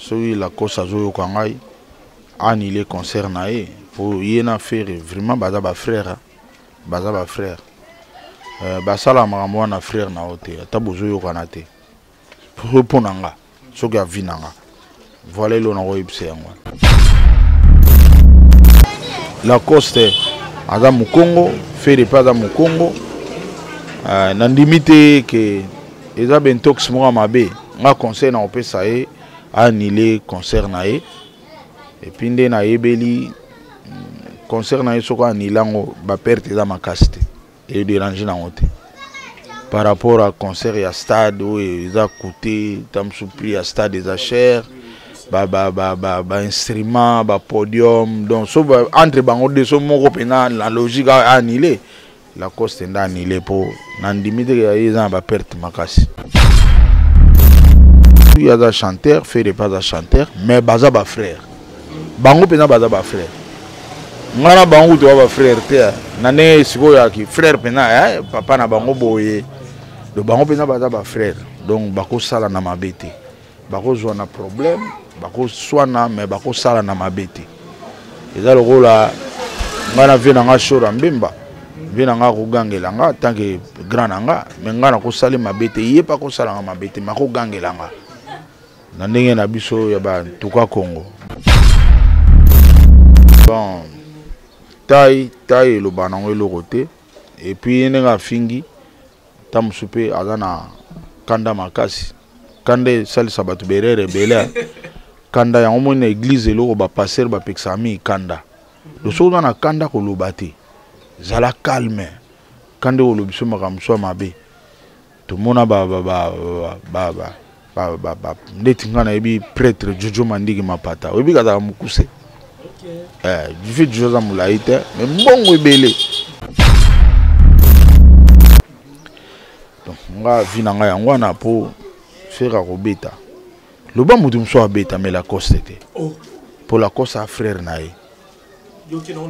Soki Lacoste azoyoka ngai, annuler concert na ye po ye na Ferre vraiment baza ba frères, baza ba frères. Euh, basala makambo wana frère na yo te, ata bozoyokana te. Mpo na nga, soki avi na nga. Voilà eloko nakoyebisa yango wana. Lacoste aza mokongo, Ferre mpe aza mokongo. Euh, nandimi te ke eza bentox moko ya mabe. Nga conseil na kopesa ye, annuler concert na ye. Et puis nde nayebeli concert na ye, soki annuler yango, ba perte eza makasi te, edérange nango te par rapport à concert ya stade oyo eza coûté. Ta mosusu prix ya stade eza cher, ba instrument, ba podium. Donc so entre bango deux, so moko mpenza na logique annuler, Lacoste nde annuler, mpo nandimi te ya ye eza na baperte makasi. Ye aza chanteur, Ferre mpe aza chanteur, mais baza bafrère. Bango mpenza baza bafrère. Ngai na bango kutu ba bafrère te na ndenge sikoyo yaki frère mpenza, papa na bango boye. Donc bango mpenza baza bafrère, donc bakosala na mabe te. Bakozwa na problème, bakoswana, mais bakosala na mabe te. Eza lokola ngai na vie na nga, Shora Mbemba, vie na nga, akogangela nga tant que grand na nga, mais ngai nakosala mabe te, ye mpe akosalanga mabe te, mais akogangela nga na ndenge na biso ya bantuka Congo. Bon, tai tai eloba nango eloko te. Et puis ye ndenge afingi, ta mosusu mpe aza na kanda makasi. Kanda esalisa bato berere ebele. Kanda yango moni na église, eloko bapasteur bapekisaka mingi, kanda. Do soki oza na kanda, koloba te, zala calme. Kanda ekoloba biso makambo mosusu ya mabe. Tomona ndeti ngai nayebi prêtre Jojo Mandiki Mapata, oyebi kazalaka mokuse. Vieux Jojo aza molai te, mais mbongo ebele. Donc nga vi na ngai yango wana, mpo Ferre akobeta, loba moto mosusu abeta, mais Lacoste te, mpo Lacoste a frère na ye.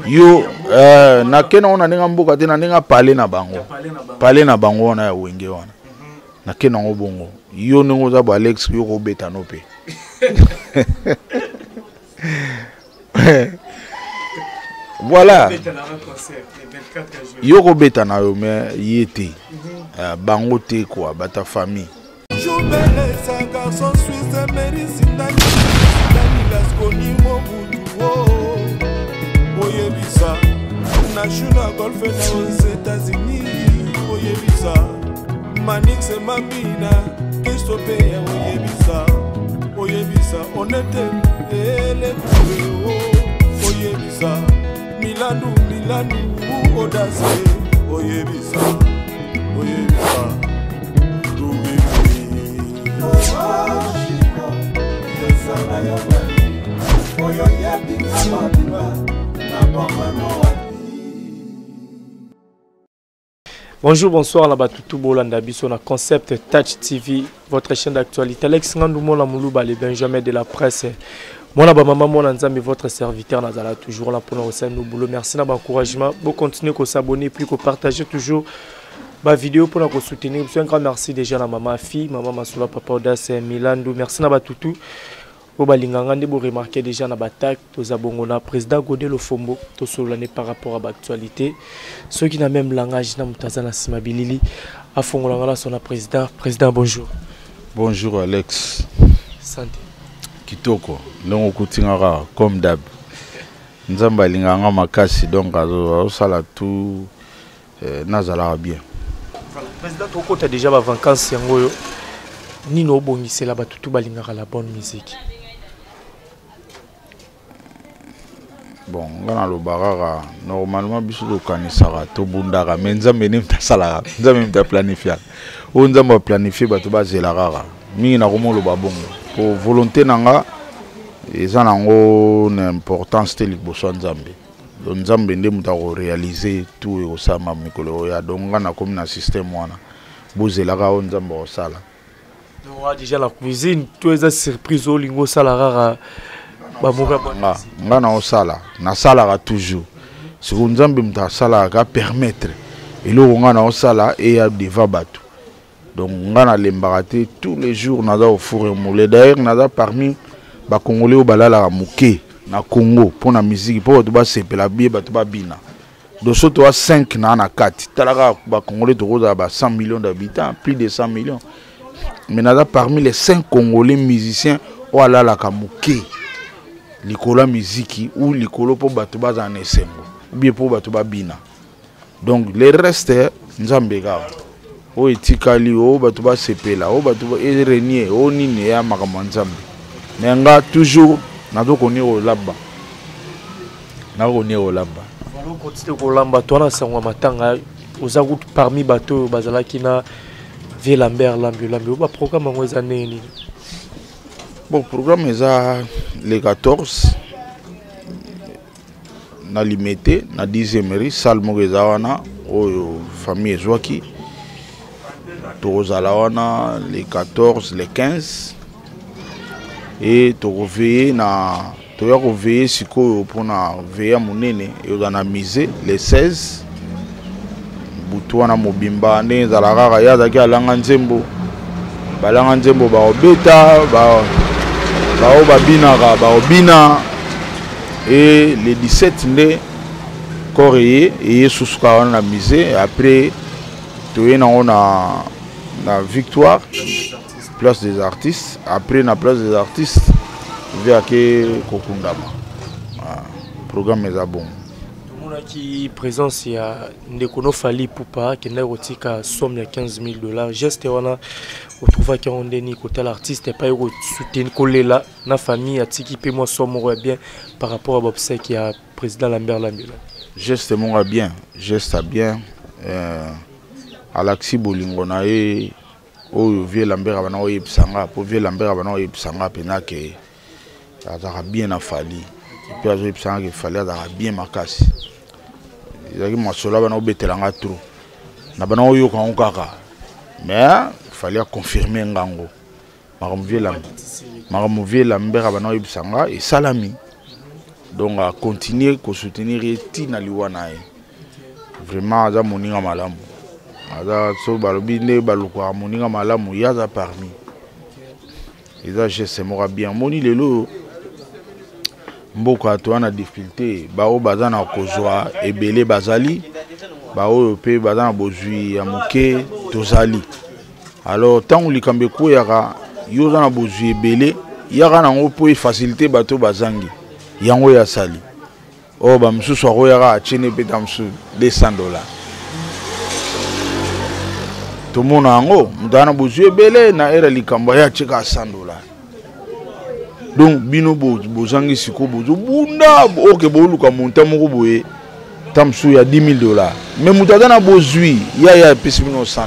Yo nake nango na ndenge mboka te, na ndenge apale na bango, pale na bango wana ya Wenge wana. Nake nango bongo. Yo ndenge oza bo, Alex, yo kobeta no mpe. Voilà, yo kobeta na yo, mais ye te, bango te quoi, bata famille. Jubelesa garçon suisse Mary Sindani Sindani Lasconi Mobutu oyebisa na Juna Golf na aux États-Unis, oyebisa Manix Mambina Kristo Peya, oyebisa, oyebisa Onete Elekue, oyebisa Milandu Milandu Odase, oyebisa, oyebisa. Oyo yebinga mobimba na bomano. Bonjour, bonsoir, la Batutu Bolanda biso na Concept Touch TV, votre chaîne d'actualité. Alex Ngandou Mona Moulouba, le Benjamin de la presse. Mwana ba maman, mwana Nzambe, votre serviteur nazala toujours là pour nous nous boulot. Merci na encouragement. Bon, continuer ko s'abonner puis ko partager toujours ba vidéo pour nous soutenir. Un grand merci déjà à maman fille, maman Masula, papa Audace Milandou. Merci na Batutu. Oyo balinganga nde boremarquer déjà na batak toza bongo na président Godé Lofombo. Tosololane par rapport à baactualité, soki na même langage na moto aza na nsima bilili afongolanga na sona. Président, président, bonjour. Bonjour Alex. Santé? Kitoko, ndenge okuti nga kaka comme d'hab. Nzambe alingaka nga makasi, donc azosala tout nazalaka bien. Voilà. Président, tokota déjà bavacance yango oyo, nini obongisela bato tu balingaka la bonne musique? Bon, nga naloba kaka, normalement biso tokanisaka, tobundaka, mais Nzambe nde moto asalaka, Nzambe moto aplanifiaka. Oyo Nzambe aplanifie, bato bazela kaka mingi. Nakomoloba bongo po volonté na nga eza nango na importance te liboso ya Nzambe. Donc Nzambe nde moto akoréaliser tout, ekosalama mikolo oya. Donc nga nakomi na système wana, bozelaka oyo Nzambe akosala. Déjà la cuisine to eza surprise olingi osala kaka bamoka? Nga, nga naosala, nasalaka toujours. Sikoyo Nzambe moto asalaka, permettre eloko nga naosala eya devant bato. Donc nga nalembaka te, tous les jours naza au four et moulin. D'ailleurs naza parmi Bacongolais oyo balalaka moke na Congo mpo na miziki, mpo bato basepela bie, bato babina. Donc so toa 5 na kati, tala kaka bacongolais, tokozala ba 100 millions d'habitants, plus de 100 millions, mais naza parmi les 5 Congolais musiciens oyo alalaka moke likolo ya miziki ou likolo mpo bato bazala na esengo ou bien mpo bato babina. Donc le reste, Nzambe kaka. Oyo etikali, oyo bato basepela, oyo bato erenie, oyo nini, eya makambo ya Nzambe. Mais nga toujours nazokoni kolamba, nakokoni kolamba. Continue kolamba. To wana sango ya matanga, oza kutu parmi bato oyo bazalaki na vieux Lambert Lambi Lambi. Oyo baprogramme yango eza ndenge nini? Bon, programme eza le 14 na Limete, na 10e rue, salle moko eza wana oyo famille ezwaki. Tokozala wana le 14, le 15 e tokoveye na toya koveye sikoyo mpona veye ya monene ekozala na musée le 16, butu wana mobimba, ndenge ezala kaka. Ye azalaki alanga nzembo, balanga nzembo bakobeta, bao babinaka bakobina. E le 17 nde corps eye susu kaka wana na musée. Après toye nango na Victoire, Place des Artistes. Après na Place des Artistes, ve ake kokundama. Ah, programme eza bon. Tomonaki présence ya ndeko no Fally Ipupa, akendaki kotika somme ya 15 000 $. Geste wana otrouvaki yango ndeni, kotala artiste epai kosoutenir, kolela na famille, atiki mpe mwa somme moko ya bien par rapport ya baobsèques ya président Lambert Lambela? Geste moko ya bien, geste ya bien, alakisi bolingo na ye oyo vieux Lambert abana oyebisa nga, mpo vieux Lambert abana oyebisa nga mpenza ke azalaka bien na Fally, mpe azoyebisa nga ke Fally azalaka bien makasi. Ezalaki masolo abana obetela nga trop, na bana oyoka yango kaka, mais Fally aconfirme ngango makambo vieux Lambert abana oyebisa nga esalami. Donc acontinue kosoutenir ye ntina liwa na ye. Vraiment aza moninga malamu, aza so balobi nde balukaka moninga malamu, ye aza parmi. Eza geste moko ya bien. Omoni lelo mboka toza na difficulté, baoyo baza na kozwa ebele bazali, baoyo mpe baza na bozwi ya moke tozali. Alors ntango likambo ekweyaka, yo oza na bozwi ebele, yaka nango mpo efacilité bato bazangi. Yango oyo asali oyo, bamosusu akoyaka atiene mpe ta mosusu 200 $. Tomona yango, moto aza na bozwi ebele, na ere likambo aye atieka 100 $. Donc bino bozangi sikoyo, bozobunda oke boluka montant moko boye ta mosusu ya 10 000 $, mais moto aza na bozwi ya epesi bino 100 $.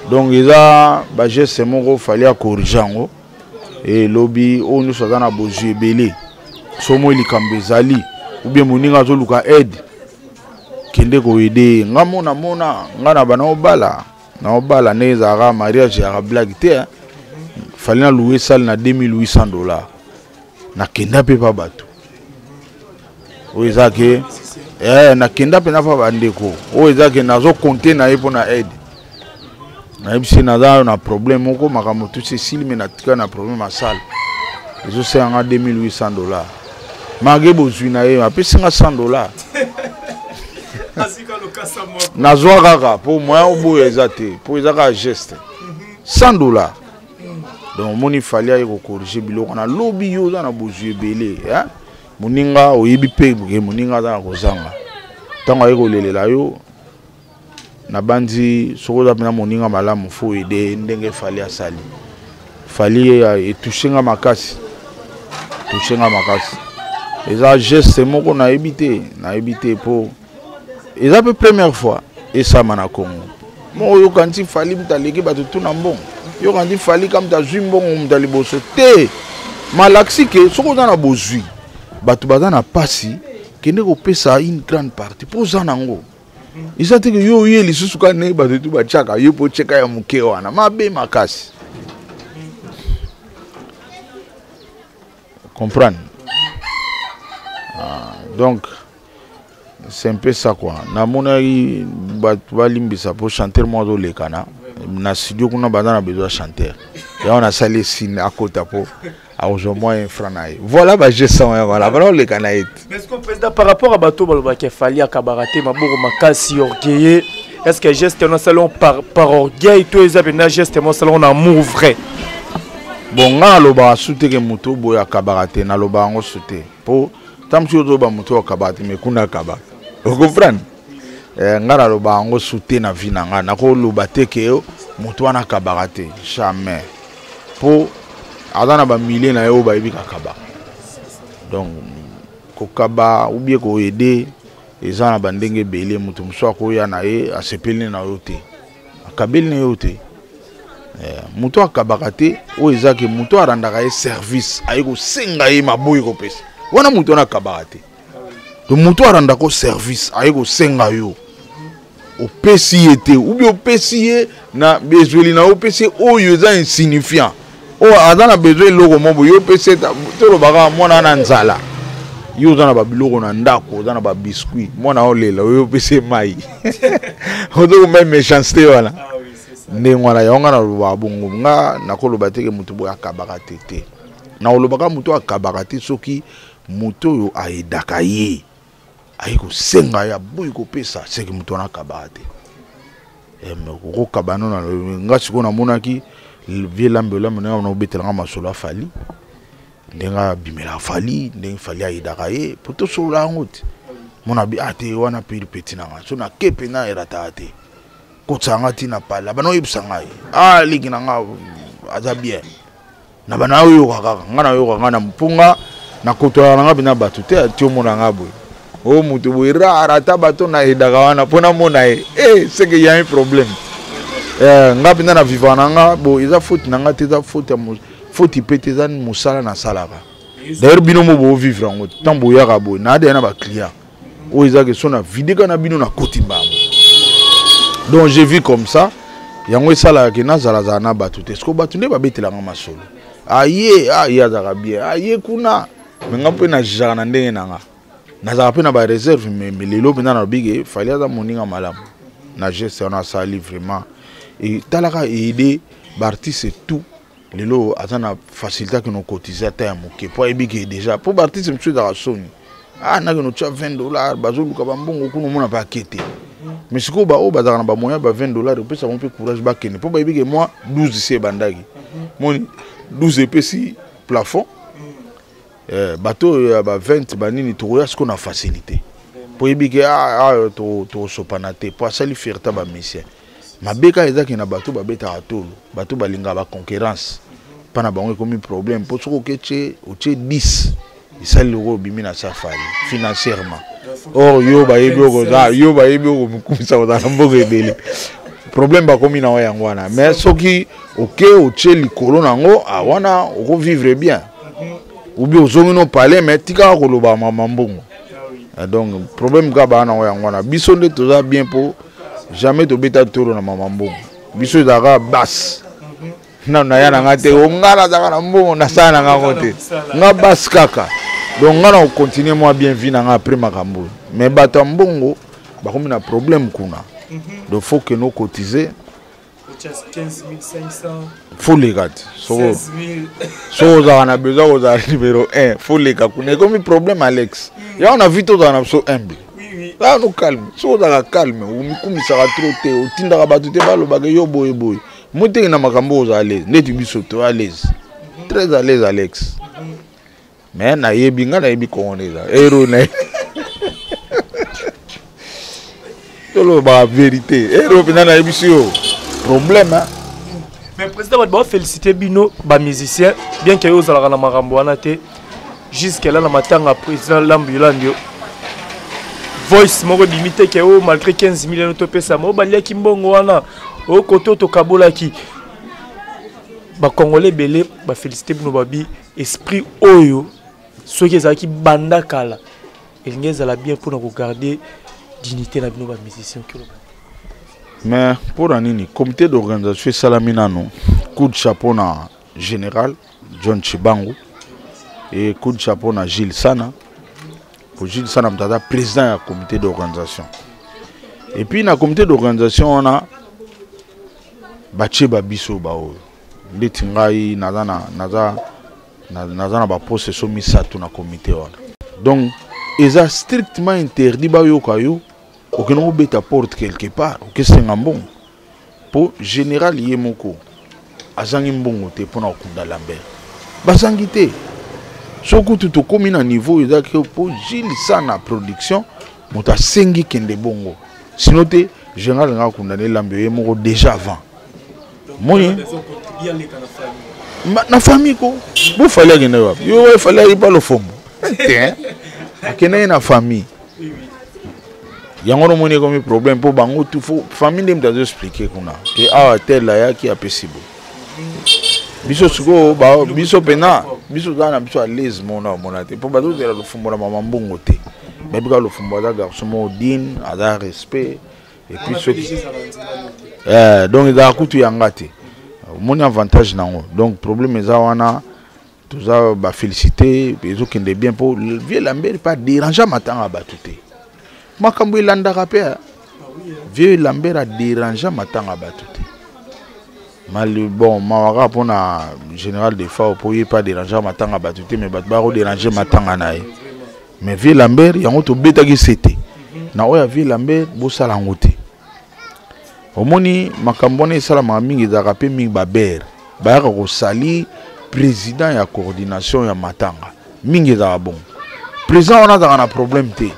Donc eza bageste moko Fally acorrige yango. Elobi oyo nyonso aza na bozwi ebele, so moi likambo ezali ou bien moninga azoluka aide, kende koaider ye. Nga mona mona nga na bana obala na obala ndenge ezalaka, mariage yaka blague te. Fally na louer salle na 2800 $, nakenda mpe pa bato oyo eza ke nakenda mpenza pa bandeko oyo eza ke nazocompter na ye mpo na aide. Nayebisi naza na problème moko, makambo tusi esili, me natika na problème ya salle, ezosala nga 2800 $. Malgré bozwi na ye, apesi nga 100 $, nazwa kaka mpo moyen oboya eza te, mpo eza kaka geste, 100 $. Donc omoni Fally aye kocorriger biloko na lobi. Yo oza na bozwi ebele, moninga oyebi mpe ke moninga aza na kozanga, ntango aye kolelela yo, nabandi soki oza mpena moninga malamu, faut aider ndenge Fally asali. Fally etouche nga makasi, touche nga makasi. Eza geste moko nayebi te, nayebi te, mpo eza mpe première fois esama na Congo moko. Oyoka nti Fally moto aleki bato tuna mbongo, yoka nti Fally ka moto azwi mbongo moto ya liboso te. Malakisi ke soki oza na bozwi, bato baza na pasi, kende kopesa une grande partie mpo oza nango. Eza te ke yo oye lisusu kaka ndenge bato tu batiaka, yo mpo otyeka ya moke wana, mabe makasi. Comprendre? Ah, donc c'est un peu ça quoi. Namonaki bato balimbisa mpo chanteur moko azoleka na studio kuna, baza na besoin ya chanteur yango. Nasali esine akota mpo. Akozwa mwa un franc na ye. Voilà bageste yango wana, bana oleka na ye te. Mais est-ce que président, par rapport à bato balobaki Fally akabaka te, maboko makasi, orgueilleux, est-ce que geste wana asali par orgueil to eza mpenza geste mo asali na amour vrai? Bon, nga nalobaka su te ke moto boye akabaka te, nalobaka yango su te, mpo ntango mosusu ozoba moto oyo akabaka te, mais kuna akabaka, ocomprendre? Nga nalobaka yango su te na vie na nga, nakoloba te ke moto wana akabaka te, jamais, mpo aza na bamilie na ye oyo bayebi kakabaka. Donc kokaba ou bien koaider eza na bandenge ebele. Moto mosusu akoya na ye, asepeli na yo te, akabeli na yo te. Moto akabaka te, oyo eza ke moto arandaka ye service, aye kosenga ye, maboyi kopesa, wana moto wana akabaka te. Donc moto arandaka service, aye kosenga yo, opesi ye te, ou bien opesi ye na bezweli na yo, opesi ye oyo eza insignifiant, oyo aza na besoin eloko moko boye, yo opesi ye. Tolobaka mwana wana nzala, yo oza na babiloko na ndako, oza na babiscuit, mwana olela, oyo opesi ye mai, ozokomba méchanceté wana. Ndenge wana yango nga nalobaka bongo. Nga nakoloba te ke moto boye akabaka te, te. Nakolobaka moto akabaka te soki moto oyo ayedaka ye aye kosenga ye, aboyi kopesa, seke moto wana akabaka te. Okokaba no na nga. Sikoyo namonaki vieux Lambe Lambe, ndenge na obetelanga masolo afali, ndenge abimela Fally, ndenge Fally ayedaka ye, po tosolola yango te. Mona bi ah te, wana mpe petit na nga, so nake mpenza erataka te, kotisa nga ntina pala bana oyebisa ngai, ah leki na nga aza bien na bana oyoka kaka nga nayoka nga na mpo nga nakotolaka na nga mpenza bato te. Ati omona nga boye, o moto boye rare, ata bato nayedaka wana mpo namona ye, e c'est que y a un problème. Nga mpenza na vivre na nga bo, eza faute na nga te, eza faute ya faute mpe te, eza mosala nasalaka. D'ailleurs bino mo bovivre yango ntango boyaka boye, naadaya na baclient oyo eza ke so na videka na bino nakoti mbango. Donc je vis comme ça, yango esalaka ke nazalazala na bato te. Siko bato nde babetelanga masolo, aye aye azalaka bien, aye kuna, me nga mpe najaka na ndenge na nga, nazalaka mpe na bareserve. Me lelo mpenza nalobi ke Fally aza moninga malamu na geste wana asali. Vraiment etalaka aide baartiste tout. Lelo aza na facilité akende kocotiser ata ya moke, mpo ayebi ke déjà mpo baartiste mosusu ezalaka soni, ah nakende otya 20 $, bazoluka bambongo kuna, omona mpe ake te. Mais sikoyo baoyo bazalaka na bamoyen ba 20 $, opesa bango mpe courage bakende, mpo bayebi ke mwa 12 si ebandaki, moni 12 epesi plafond. Bato oyo ya ba 20 banini, tokoya sikoyo na facilité, mpo yebi ke tokosopana te, mpo asali fierté bamusicien. Mabe kaka ezaki na bato babetaka tolo, bato balingaka baconcurrence mpa na bango, ekomi problème, mpo soki oke tie otie 10, esali lokola obimi na safari financièrement. Or yo bayebi okoza, yo bayebi okomikumisa kozala na mboka ebele, problème bakomi na yango wana. Mais soki oke otie likolo nango, ah, wana okovivre bien, ou bien ozongi no palais, mais tikaka koloba mama mbongo. Donc problème kaka baa nango yango wana. Biso nde toza bien, mpo jamais tobeta tolo na mama mbongo. Biso ezalaka base nano naya na nga te, o nga nazalaka na mbongo, nasala na ngango te, nga base kaka. Donc nga na kocontinue mwa bien vie na nga après makambo oyo. Mais bato ya mbongo bakomi na problème kuna. Donc faut que no cotiser, faut leka te. Soko ozalaka na besoin kozala numéro 1, faut leka kuna, ekomi problème. Alex, yango na vie tozala na biso humble, no calme. Soki ozalaka calme, omikumisaka trop te, otindaka bato te balobaka yo boye boye, mo tenge na makambo, ozala à l'aise. Ndeti biso to à l'aise, très à l'aise, Alex. Mais nayebi nga, nayebi kongo nde eza ero na tolobaka vérité, ero mpenza nayebisi yo problème, hein? Mais président, bato bafélicité bino bamusicien, bien ke yo ozalaka na makambo wana te. Jusque là na matanga président Lambu Yolandio, voice moko ebimi te ke o malgré 15 million topesama, oyo baliaki mbongo wana, oyo kote oyo tokabolaki. Bacongolais ebele bafélicité bino, babi esprit oyo soki ezalaki banda kala, elingi ezala bien mpona kogarde dignité na bino bamusicien. Okoloba? Mais mpona nini comité d'organisation esalami nano? Coup de chapeau na général John Chibangu et coup de chapeau na Gilles Sana, po Gilles Sana moto aza président ya comité d'organisation. Et puis na comité d'organisation wana batie babiso baoyo ndeti ngai naza na naza Naza na baposte so misato na comité wana. Donc eza strictement interdit bayoka yo okende kobeta porte quelque part, okesenga mbongo. Mpo général ye moko azangi mbongo te mpona kokunda Lambert, bazangi te. So kutu tokómi na niveau ezalaki mpo Gilles Sana Production moto asengi kende bongo, sino te général nga akunda ne Lambert ye moko déjà avant. Moni na famille ko bo Fally akende wapi? Yo Fally ayiba lofombo te, akende ye na famille. Yango nomoni ekomi problème mpo bango tu fo famille nde moto azoexpliquer kuna ke awa tel ayaki apesi bo biso. Sikoyo biso mpena biso toza na biso à l'aise, mona omona te mpo bazozela lofumbo na mama mbongo te. Bayebi kaka lofumbo aza garçon moko digne, aza respect. Et puis soki donc ezalaka kutu yanga te, omoni avantage nango. Donc problème eza wana, toza bafélicité, ezokende bien mpo vieux Lambert mpe adéranger matanga ya bato te. Makambo elandaka mpe, vieux Lambert adéranger matanga ya bato te. Mal, bon, mawa kaka mpona général Defao mpo ye mpe adéranger matanga ya bato te, mais bato bakodéranger matanga na ye. Mais vieux Lambert, yango tobetaki se te na oyo ya vieux Lambert, bosala yango te. Omoni makambo wana esalamaka mingi, ezalaka mpe mingi babere bayaka kosali président ya coordination ya matanga mingi. Ezalaka bongo, président wana azalaka na problème te,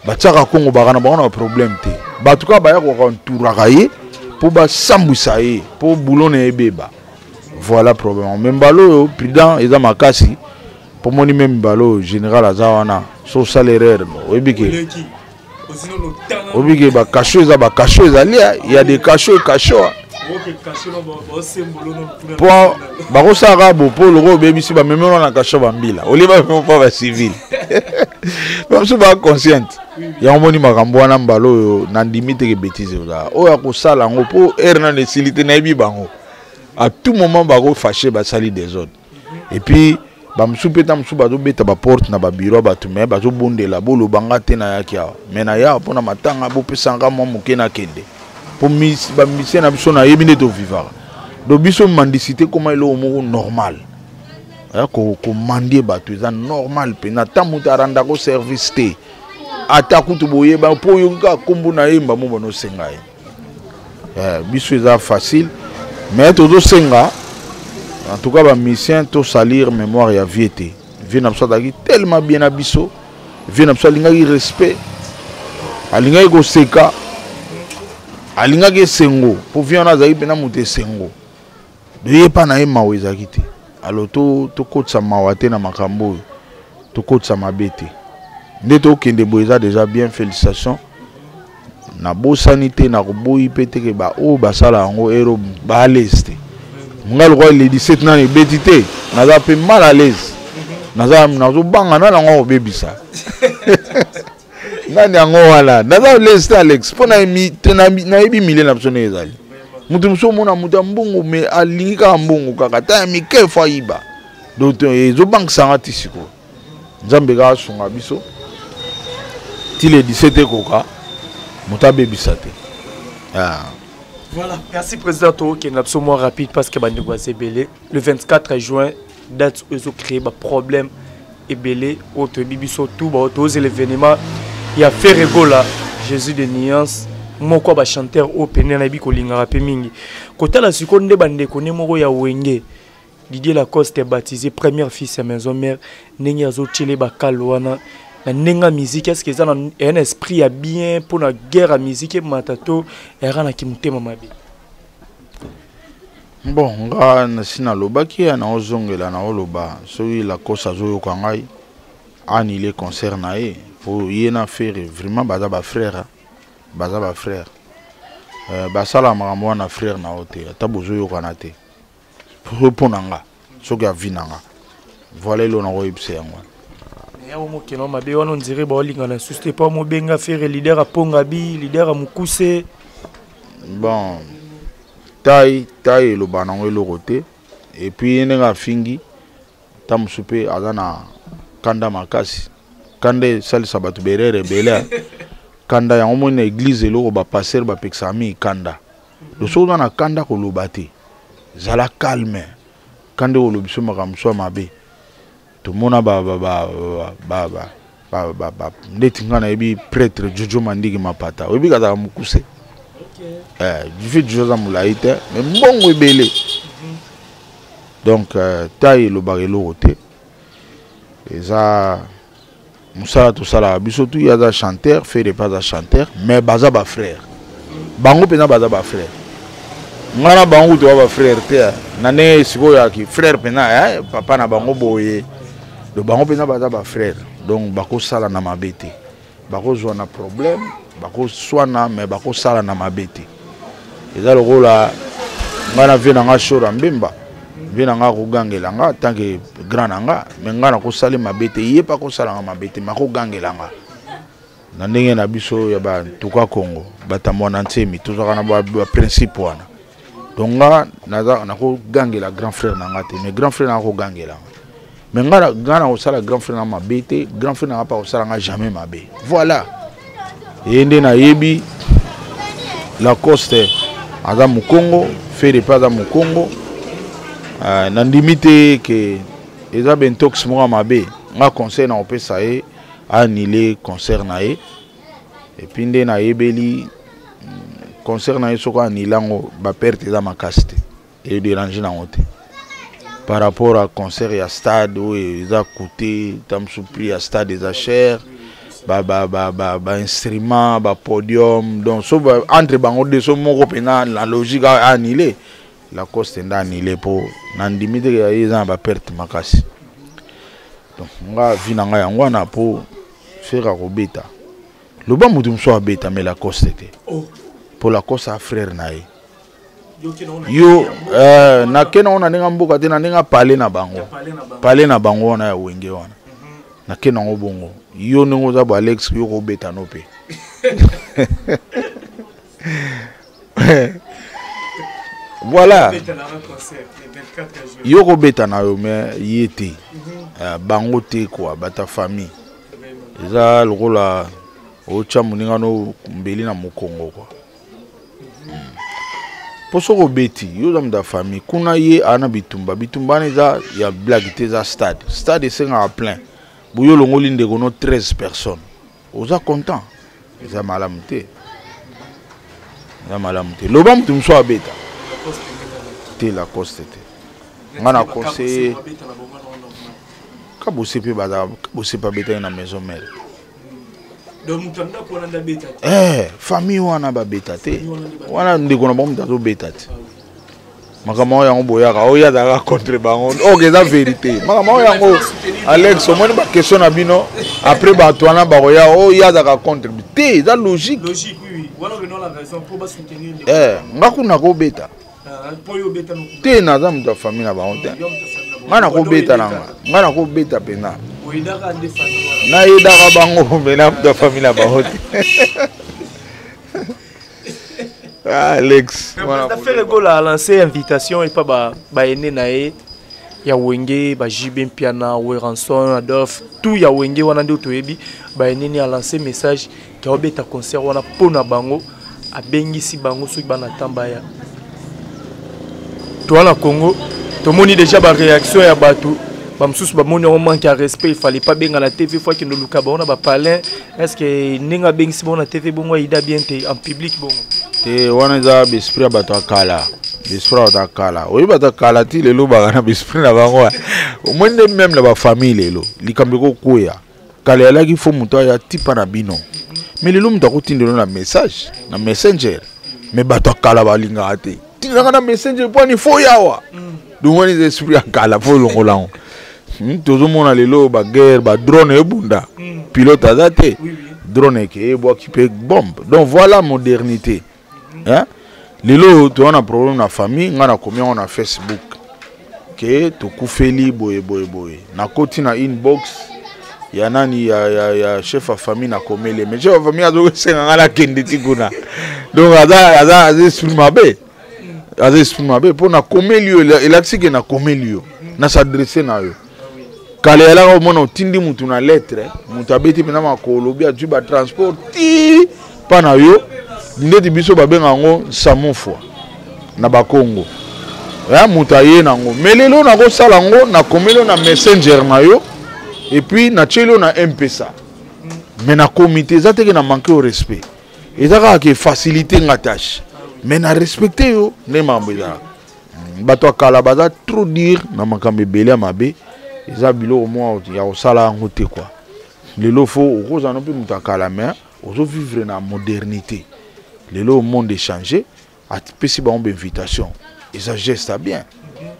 batiaka kongo baka na bango na problème te. Bato kaka baya kokanturaka ye mpo basambwisa ye mpo bulo na ye ebeba, voilà problème. Mais mbala oyo prudent eza makasi mpo moni même mbala oyo général aza wana, so osala erreur, oyebi ke oyebi ke bacachot eza, bacachot ezali, ya des cachot, cachot mpo bakosalaka bo mpo loko obebisi, bamemi wana na cachot bambila olie, bamemi mpo bacivile bamosusu baconsciente. Yango moni makambo wana, mbala oyo nandimi teke bétise ozala oyo akosala yango mpo ere nano esili te. Nayebi bango, à tout moment bakofâcher, basali désordre. Et puis bamosusu mpe ta mosusu bazobeta baporte na babiro ya bato, me bazobondela, bolobanga te nayaki awa, me naya mpona matanga, bopesanga mwa moke nakende mpo bamusicien na biso nayebi nde tovivaka. Donc biso mendicité koma eloko moko normal, komendier bato eza normal mpenza. Ata moto arandako service te, ata kutu boyeba mpo oyoki kaka nkombo na ye, mbamo banosenga ye. Biso eza facile, mais tozosenga en tout cas bamusicien tosalir mémoire ya vieux te. Vieux na biso azalaki tellement bien na biso. Vieux na biso alingaki respect, alingaki koseka, alingaki esengo, mpo vieux wana azalaki mpena moto esengo. Ye mpa na ye mawa ezalaki te. Alors tokotisa mawa te na makambo oyo, tokotisa mabe te. Nde tokende boye eza déjà bien, félicitation. Nabosani te, nakoboyi mpe teke baoyo basala yango ero ba à l'aise te. Nga lokola le 17 nano ebeti te, naza mpe mal à l'aise, naza nazobanga nani yango akobebisa nani yango wana. Naza à l'aise te, Alex, mpo nayebi milie na biso ndenge ezali. Moto mosusu omona moto ya mbongo, me alingi kaka mbongo kaka ta ya mike, fo ayiba. Donc ezobangisanga ti sikoyo. Nzambe kaka asunga biso ti le 17 ekoka, moto abebisa te, ah. Voilà, merci président. Tokende na biso mwa rapide parce que bandeko baza ebele. Le 24 juin, date oyo ezocréer baproblème ebele oyo toyebi biso tout, tozela événement ya Ferre Gola, Jésus de Nuance, moko ya bachanteur oyo pene nayebi kolingaka mpe mingi. Kotala sikoyo nde bandeko nde moko ya Wenge, Didier Lacoste baptisé premier fils ya Maison Mère, ndenge azotiele bakalo wana na ndenge ya musique, est ce que eza na un esprit ya bien mpona guerre ya musique emata to eyaka na kimotema mabe? Bon, nga nasi nalobaki ya naozongela, naoloba soki Lacoste azoyoka ngai, annuler concert na ye mpo ye na Ferre vraiment baza bafrère, baza bafrère. Basala makambo wana frère na yo te, ata bozoyokana te. Mpo na nga, soki avi na nga, voilà eloko nakoyebisa yango wana. Yango mokeno mabe wana, ondire baolingana lisusu te mpo mobenga Ferre leader aponga bi leader ya mokuse. Bon, tai tai eloba nango eloko te. Et puis ye ndenge afingi, ta mosusu mpe aza na kanda makasi. Kanda esalisa bato berere ebele. Kanda yango moni na église, eloko bapasteur bapekisaka mingi, kanda. Donc soki oza na kanda, koloba te, zala calme. Kande olobi so makambo so ya mabe. Tomona ba ba ba ba ba ba ba ba ndeti nga nayebi prêtre Jojo Mandiki Mapata. Oyebi kazaka mokuse. Eh, du Jojo aza molai te, mais mbongo ebele. Donc euh, taille elobaka eloko te. Eza mosala tosalaka biso tu ye aza chanteur Ferre mpe aza chanteur mais baza bafrère bango mpenza baza bafrère ngai na bango kutu ba bafrère te na ndenge sikoyo yaki frère mpenza eh, papa na bango boye donc bango mpenza baza bafrère donc bakosala na mabe te bakozwa na problème bakoswana mais bakosala na mabe te eza lokola ngai na vie na ngai shora mbemba vie na ngai akogangela nga tant que grand na nga mais ngai nakosali mabe te ye mpe akosala nga mabe te mais akogangela nga na ndenge na biso ya bantuka congo batambwa na nsemi tozalaka na baprincipe wana donc nga naza nakogangela grand frère na nga te mais grand frère na nga akogangela nga mais nga nga nakosala grand frère na mabe te grand frère na nga mpe akosala nga jamais mabe voilà ye nde nayebi lacoste aza mokongo fere mpe aza mokongo uh, nandimi te ke eza bentox moko ya mabe nga conseil nakopesa ye annule concert na ye epuis nde nayebeli mm, concert na ye soko annule yango baperte eza makasi te ederange nango te par rapport à concert ya stade oyo eza coûte ta mosusu prix ya stade eza cher bainstrument ba, ba, ba bapodium donc so ba, entre bango de so moko mpena na logique annule lacoste nde annule mpo nandimi te ye eza na baperte makasi donc nga vi na ngai yango wana mpo fere akobeta loba moto mosusu abeta mais lacoste te mpo oh. lacoste a frère na ye yo eh, nake nango na ndenge mboka te na ndenge pale na bango pale na bango wana ya wenge wana mhm. nake nango bongo yo ndenge oza bo alex yo kobeta no mpe voilà yo kobeta na yo mais ye te mhm. eh, bango te kua bata famille eza lokola otya moninga no mbeli na mokongo kua mpo soki obeti yo oza moto ya famille kuna ye aa na bitumba bitumba wana eza ya blague te eza stade stade esengaka plein boye olongoli ndeko no 13 personnes oza content eza malamu te eza malamu te loba moto mosusu abeta te lacoste te nga na conseille kabose mpe baza kabose mpe abetaki na maison mare Donc moto ya ndako wana nde abeta te. Eh, famille wana babeta te. Wana ndeko na bango moto azobeta te. makambo oyo yango boyaka oyo azalaka contre bango ok eza verité makambo oyo yango alex omoni baquestion na bino après bato wana bakoya oyo ye azalaka contre te eza logique eh, nga kuna kobeta ah, te naza moto ya famille na bango te ngai nakobeta na nga ngai nakobeta mpenza nayedaka bango me na moto ya famille na bango te ah, alex Ferre Gola a lancé invitation epa baene na ye ya wenge ba JB Mpiana Werrason Adolphe tout ya wenge wana nde toyebi baeneni a lancé message ke aobeta concert wana mpo na bango abengisi bango soki bana tamba ya toa na Congo tomoni déjà ba réaction ya bato bamosusu bamoni yango manque ya respect il fallait pas benga na tv fo akende oluka bango na bapalin est ce que ndenge abengisi bango na tv bongo aida bien te en public bongo te wana eza baesprit ya bato ya kala baesprit ya bato ya kala oyebi bato ya kala ti lelo baka na baesprit na bango omoni nde meme na bafamille lelo likambo ekokweya kala eyalaki fo moto aya tipa na bino me lelo moto akotindelo na message na messenger me bato ya kala balingaka te tindaka na messenger mpo ani fo yawa donc wana eza esprit ya kala fo olongola yango hmm, tozomona lelo baguerre badrone ebunda hmm. pilote aza te drone eke ebwaki mpe bombe donc voilà modernité hein? lelo toza na problème na famille ngai nakomi yango na facebook ke tokufeli boye boye boye nakoti na inbox ya nani ya, ya, ya chef ya famille nakomeli mais chef ya famille azosenga ngai nakende ti kuna donc aza aza aza esprit mabe aza esprit mabe mpo nakomeli yo elakisi ke nakomeli yo na s'adresse na yo kala eyalaka omona otindi motu na lettre moto abeti mpenza makolo obi azwi batransport ti mpa na yo ndeti biso babenga yango nsamufwa na bakongo Ya moto aye nango, mais lelo nakosala yango, nakomeli yo na Messenger na yo et puis natieli yo na M-Pesa, mais nakomi te. Eza teke na manque au respect, eza kaka ke facilité nga tâche, mais na respecte yo. Nde makambo ezalaka. Bato ya kala baza trop dire na makambo ebele ya mabe. Eza biloko mwa ya kosala yango te quoi. Lelo fo okozala no mpe moto ya kala, mais ozovivre na modernité. Lelo monde échangé. Apesi bango bainvitation, eza geste ya bien,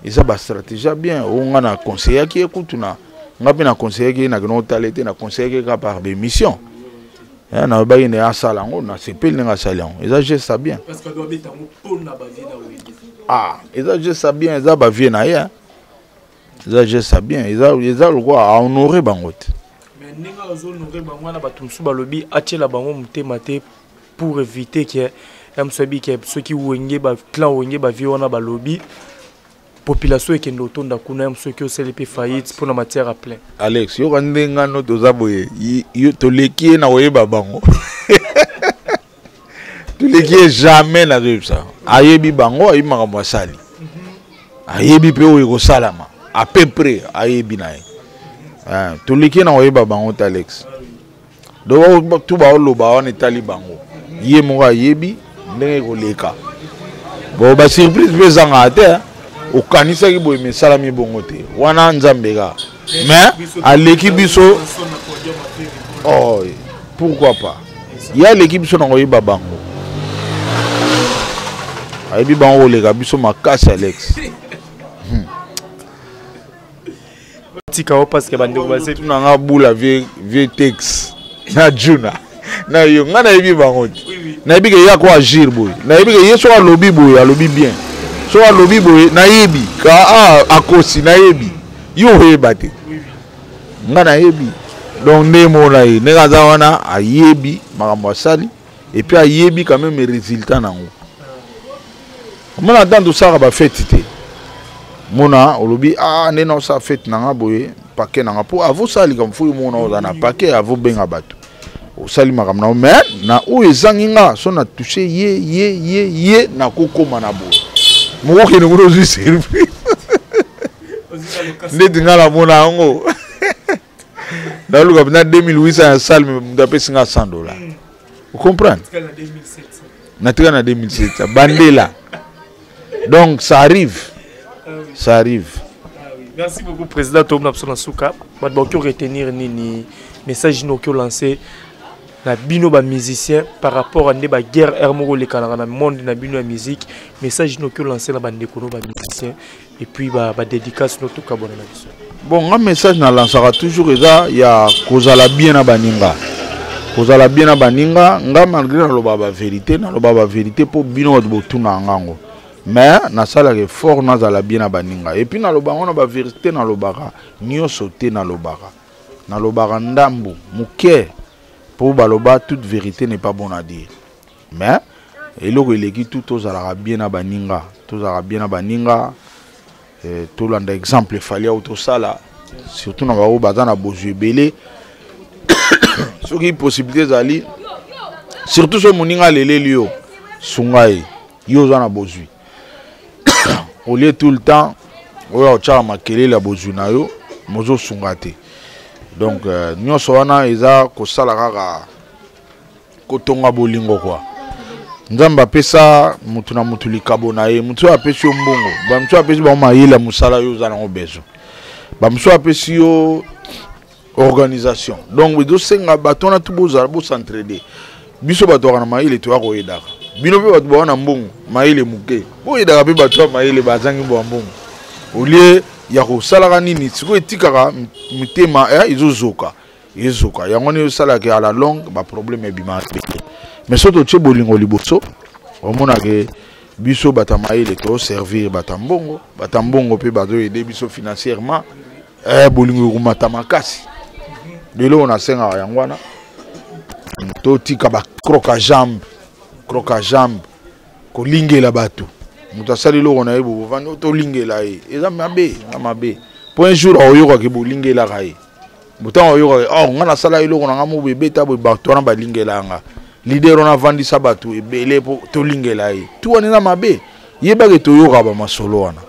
eza bastratégie ya bien. Oyo nga na conseillaki ye kutu, na nga mpe na conseillaki ye, nakende otala ete na conseillaki ye kaka par bémission. Nalobaki nde asala yango, nasepeli ndenge asali yango. Eza geste ya bien. Ah, eza geste ya bien, eza bavie na ye, eza geste ya bien, eza lokola ahonore bango te. Mais ndenge azohonore bango wana, bato mosusu balobi atiela bango motema te pour éviter ke ya mosu ayebi ke soki Wenge, baclan Wenge, bavie wana balobi population ekende otonda kuna, ya mosu soki osali mpe faillite mpona matière ya plein. Alex, yoka ndenge ngano toza boye, toleki ye na koyeba bango, toleki ye jamais. Nazoyebisa, ayebi bango, ayebi makambo asali, ayebi mpe oyo ekosalama à peu près, ayebi na ye. Toleki ye na koyeba bango te, Alex. Donc tu baoloba wana etali bango, ye moko ayebi ndenge ekoleka. Bon, basurprise mpe ezangaka te. Okanisaki boye, me esalami bongo te. Wana Nzambe kaka, mais aleki biso. Oh, pourquoi pas? Ye aleki biso na koyeba bango, ayebi bango koleka biso makasi, Alex. Tika o, parce que bandeko base nanga bula vie tex na juna na yo. Ngai nayebi bango te, nayebi ke ye ako agir boye, nayebi ke ye soki alobi boye, alobi bien, soki alobi boye, nayebi ka akosi, nayebi. Yo oyeba te, ngai nayebi. Donc nde mona ye ndenge aza wana, ayebi makambo asali et puis ayebi quand même résultat nango. Omona, ntango tosalaka bafete te, mona olobi ah, nde naosala fete nanga boye, pake nanga mpo avosala likambo fo yo mona oza na pake, avobenga bato, osali makambo na yo. Mais na oyo ezangi nga, so na touche ye ye ye ye, nakokóma na boye moko, okende kuna, ozwi surprise. Ndeti nga namona yango, naluka mpenza 2800 ya salle, moto apesi nga 100 $. Ocomprendre, natika na 2700 bandela. Donc ça arrive, ça arrive. Merci beaucoup, président. Tomna biso na suka, bato bakoki retenir nini? Message nini okoki olancer na bino bamusicien par rapport à nde baguerre aire moko olekanaka na monde na bino ya musique? Message nini okoki olancer na bandeko no bamusicien et puis badédicace no tokabona na biso? Bon, nga message nalansaka toujours eza ya kozala bien na baninga, kozala bien na baninga. Nga malgré naloba bavérité, naloba bavérité mpo bino bato botuna ngango, mais nasalaka effort nazala bien na baninga. Et puis naloba yango na bavérité, nalobaka nyonso te, nalobaka ndambu moke, mpo baloba toute vérité n'est pas bon à dire. Mais eloko eleki tu, tozalaka bien na baninga, tozalaka bien na baninga. Tolanda exemple efali awo, tosala surtout na bango baza na bozwi ebele. Soki possibilité ezali, surtout soki moninga aleleli yo, sunga ye. Yo oza na bozwi, au lieu tout le temps oyo otyaka makelele ya bozwi na yo, mozosunga te. Donc nyonso wana eza kosala kaka kotonga bolingo kwa. Nzambe apesa mutu na mutu likabo na ye. Mutu oyo apesi yo mbongo, bamosusu apesi bango mayele ya mosala, yo oza nango besoin, bamosusu apesi yo organisation. Donc ezosenga bato wana tu bozala bosentraide. Biso bato baka na mayele, toya koyedaka bino mpe. Bato bawa na mbongo, mayele moke, boyedaka mpe bato ya mayele bazangi bwa mbongo. Au lieu ya kosalaka nini sikoyo, etikaka mitema ezozoka, ezoka. Yango wana ezosalaka à la longue baproblème ebima ebele. Mais so totie bolingo liboso, omonake biso bato ya mayele toservir bato ya mbongo, bato ya mbongo mpe bazoyede biso financièrement. Bolingo ekomata makasi. Lelo oyo nasengaka yango wana, totika bacroc-en-jambe, croc-en-jambe, kolingela bato. Moto asali eloko na ye, bovandi tolingela ye, eza mabe, eza mabe. Mpo un jour akoyokaki bolingelaka ye, botango oyokaki: "Oh, nga nasala eloko na nga mo ebeta boye, bato wana balingela nga." Leader wana avandisa bato ebele mpo tolingela ye. Tu wana eza mabe. Yebaki toyoka bamasolo wana.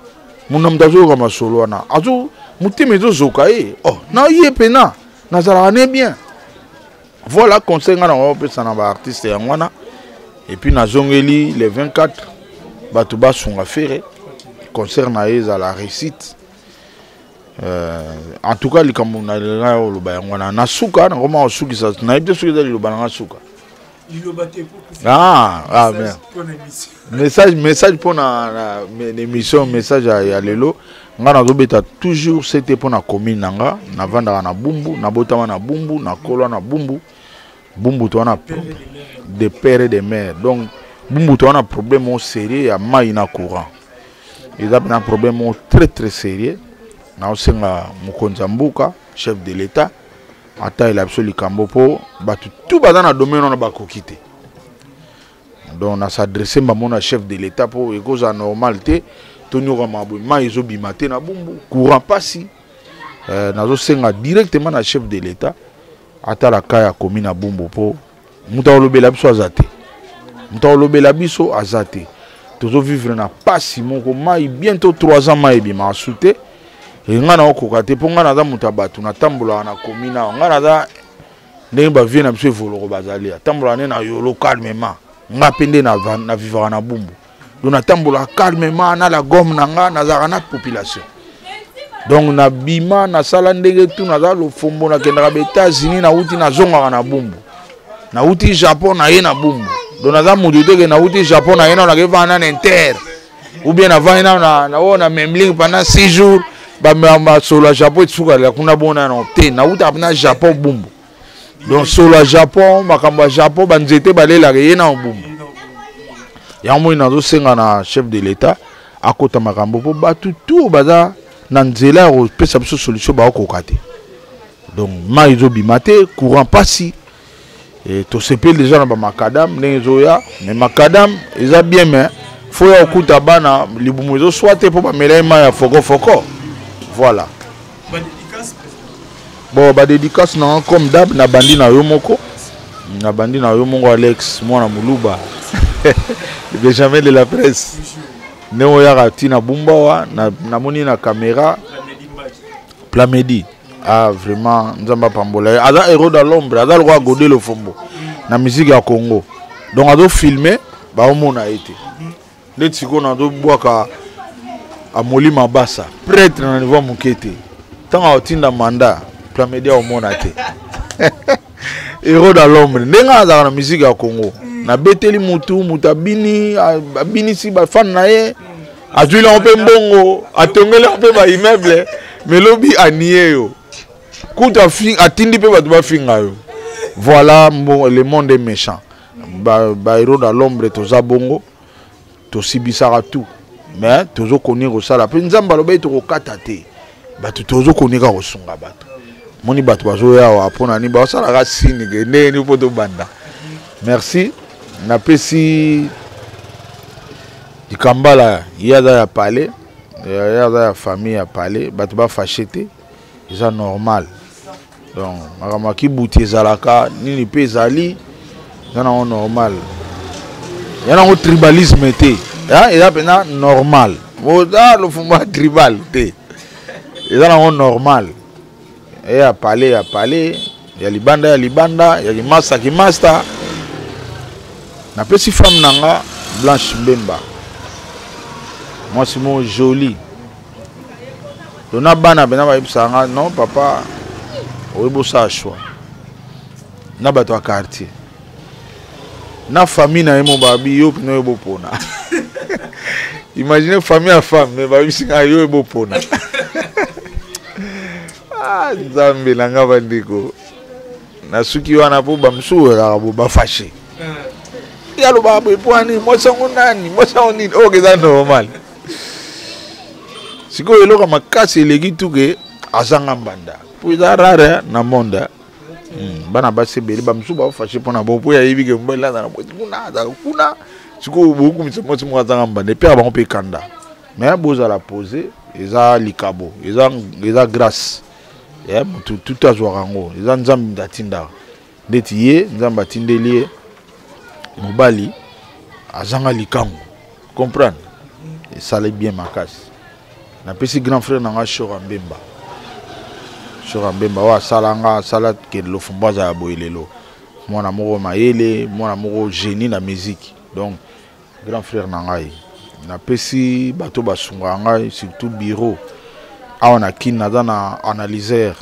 Mona moto azoyoka masolo wana, azo motema ezozoka ye. Oh, na ye mpena nazalaka ne bien. Voilà conseil nga na opesa na ba artiste yango wana. Et puis nazongeli le 24, bato basunga Ferre, concert na ye ezala réussite. En tout cas likambo na ngai oloba yango wana na suka, nakoma kosukisa, nayebi te soki eza liloba na ngai suka. Ah, ah, message, message mpona na émission, message ya lelo ngai nazobeta toujours sete mpona commune na nga. Navandaka na Bumbu, nabotama na Bumbu, nakolwa na Bumbu. Bumbu to wana de père et de mère, donc Bumbu to wana problème moko sérieux ya mai na courant, eza mpenza problème moko très très sérieux. Naosenga mokonzi ya mboka, chef de l'État, atayela biso likambo mpo bato tu baza na domaine wana bakoki te. Donc na s'adresse mbamo na chef de l'État mpo ekozala normal te tonyokama boye, mai ezobima te na Bumbu, courant pasi. Nazosenga directement na chef de l'État atala ka ya komi na Bumbu mpo moto akolobela biso aza te, moto akolobela biso aza te. Tozovivre na pasi moko, mai bientôt 3 ans mai ebimaka su te. E ngai naokoka te mpo ngai naza moto ya bato, natambolaka na commune awa, ngai naza ndenge bavie na biso evoloko bazali, atambolaka nde na yolo calmement. Ngai mpe nde navivaka na Bumbu, donc natambolaka calmement na la gomme na nga, nazalaka na population. Donc nabima, nasala ndenge tu, naza lofombo, nakendaka ba États-Unis, nauti, nazongaka na Bumbu, nauti Japon, naye na Bumbu. Donc naza motu te ke nauti Japon, naye nano nakevanda na inter ou bien navandi nano na oyo na Memling pendant 6 jours, basolo ya Japon esukalela kuna bona nano te. Nautaka na Japon Bumbu, donc solo ya Japon, makambo ya Japon, banzete balelaka ye na Bumbu. Yango moi nazosenga na chef de l'État akota makambo mpo bato tu baza na nzela ya kopesa biso solution baokoka te. Donc mai ezobima te, courant pasi. Tosepeli déjà na bamacadam ndenge ezoya, mais macadam eza bien, mais fo ya kokuta bana libumu ezoswa te mpo bamela ye mai ya fokofoko. Voilà. Bon, badédicace na comme d'hab, nabandi na yo moko, nabandi na yo moko Alex mwana moluba, Benjamin de la presse, ndenge oyaka ntina Bumba wa namoni na caméra Plamedi. Ah, vraiment Nzambe apambola ye, aza héros dans l'ombre, aza lokola Gode Lofombo na musique ya Congo. Donc azofilme, baomona ye te. Ndeti sikoyo nazobwaka Amoli Mabasa, prêtre na niveau moke te, ntango aotinda mandat Plamedia omona te. Héros dans l'ombre ndenge azalaka na musique ya Congo, nabeteli mutu, mutu abini, abinisi bafane na ye, azwili yango mpe mbongo, atongeli yango mpe baimmeuble, mais lobi anie yo kutu, atindi mpe bato bafinga yo. Voilà, le monde est méchant. Bahéros dans l'ombre toza bongo, tosibisaka tout, mais tozokoni kosala mpe Nzambe alobai tokokata te bato, tozokonika kosunga bato. Moni bato bazoya awa mpona nini? Basalaka sini ke ndenge nini mpo tobanda. Merci. Napesi Dikambala, ye aza ya palais, ye aza ya famille ya palais, bato bafâcher te, eza normal. Donc makambo ya kibuti ezalaka nini mpe ezali, eza nango normal, eza nango tribalisme te, eza mpenza normal. Oza lofumba ya tribal te, eza nango normal. E ya palais, ya palais, ya libanda, ya libanda, ya kimasta, kimasta. Napesi femme na nga Blanche Mbemba, mwasi mo jolie tona bana mpena bayebisaka nga: "Non papa, oyebi osala choix na bato ya quartier na famille na ye mo babi yo mpena oyo bopona." Imagine, famille ya femme, mais babisi nga yo ebopona. Ah, Nzambe na nga, bandeko, nasuki wana mpo bamosusu ezalaka bo bafâcher, ye alobaka boye mpo ani mwasi yango nani, mwasi yango nini oyo, eza normal. Sikoyo eloko makasi eleki tuke azanga mbanda mpo eza rare na monde. Bana basi ebele bamosusu bafâcher mpona bo mpo yayebi ke mobali aza na mwasi kuna, azaka kuna. Sikoyo bokumisa mwasi moko azanga mbanda, epiaka bango mpe kanda. Mais bozala pose, eza likabo, eza grâce ya motu tutu azwaka yango, eza Nzambe nde atindaka. Ndeti ye Nzambe atindeli ye mobali azanga likango, comprendre, esali bien makasi. Napesi grand frère na nga Shora Mbemba. Shora Mbemba oyo asala nga asala ke Lofombo azala boye lelo. Mwana moko mayele, mwana moko génie na musique. Donc grand frère na ngai. Napesi bato basungaka ngai surtout bureau. Awa na Kin naza na analyseur.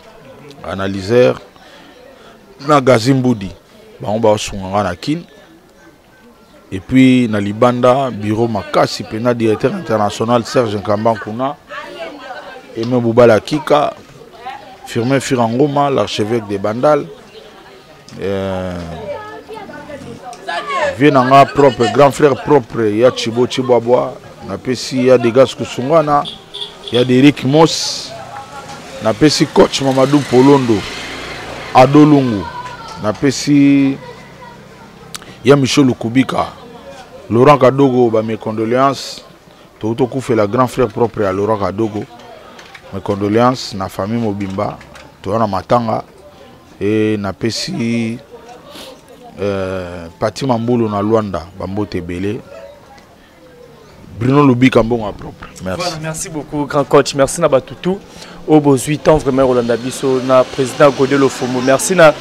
Analyseur na Gazi Mbudi. Bango basunga ngai na Kin. Et puis na libanda bureau makasi pena directeur international Serge Nkamba Nkuna, Aimé Boubala Kika, Firmin Firangoma, l'archevêque de Bandal, vieux nanga propre, grand frère propre ya Chibo Chibwabwa, napesi ya Degas Kusungana, ya Derek Moss, napesi coach Mamadou Polondo, Adolungu, napesi ya Michel Lukubika, Laurent Kadogo, ba mes condoléances. Tout kufela grand frère propre ya Laurent Kadogo. Mes condoléances na famille mobimba, to na matanga et na pesi Pati Mambulu na Luanda, bambote ebele. Bruno Lubika mbongo propre. Merci. Voilà, merci beaucoup grand coach. Merci na batutu. Au beau 8 ans vraiment Rolanda Biso na président Godé Lofomo. Merci na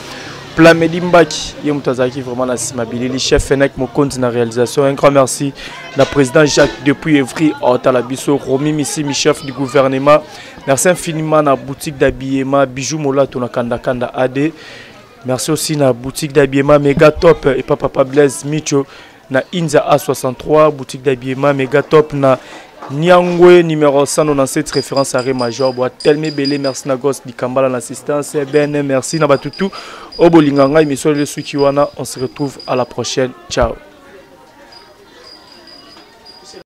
Plamedi Mbaki, ye moto azalaki vraiment na sima bilili, chef Fenech Mokonzi na réalisation. Un grand merci na président Jacques depuis Evry Otala Biso, Romy Missimi, chef du gouvernement. Merci infiniment na boutique d'habillement Bijou Molato na Kanda Kanda AD. Merci aussi na boutique d'habillement Mega Top et papa Blaise Micho na Inza A63, boutique d'habillement Mega Top na Nyangwe numéro 197 référence arrêt major bois tellement belé. Merci na Gos Dikambala na assistance Ben, merci na batutu obolinganga émission le suki wana. On se retrouve à la prochaine. Ciao.